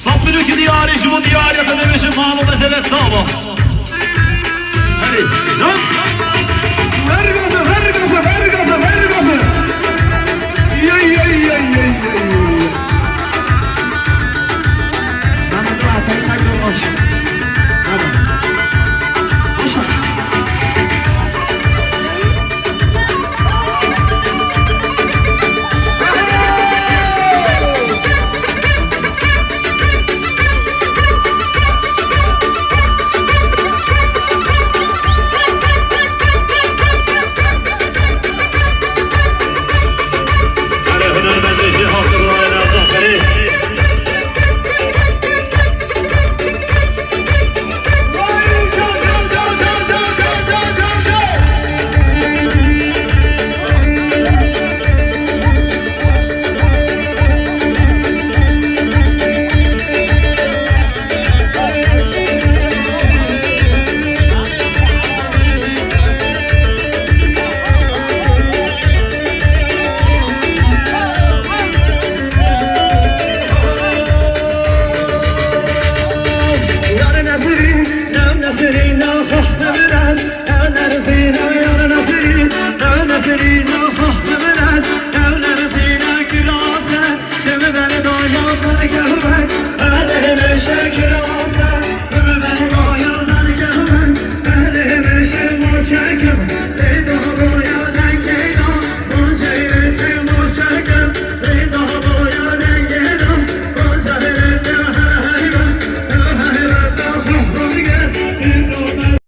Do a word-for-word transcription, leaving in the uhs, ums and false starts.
Safirî diyarî ji bo diyarê te dibêjim, mano mezelet tava. Herê, lan. Ver gaza, ver gaza, ver gaza, ver gaza. Yey, yey, yey, yey, yey, yey. Mehmet Ağa, sen kaç olmuş? Hadi. Boş ver. Yar Nesrîn, ya Nesrîn, ya Nesrîn, ya Nesrîn.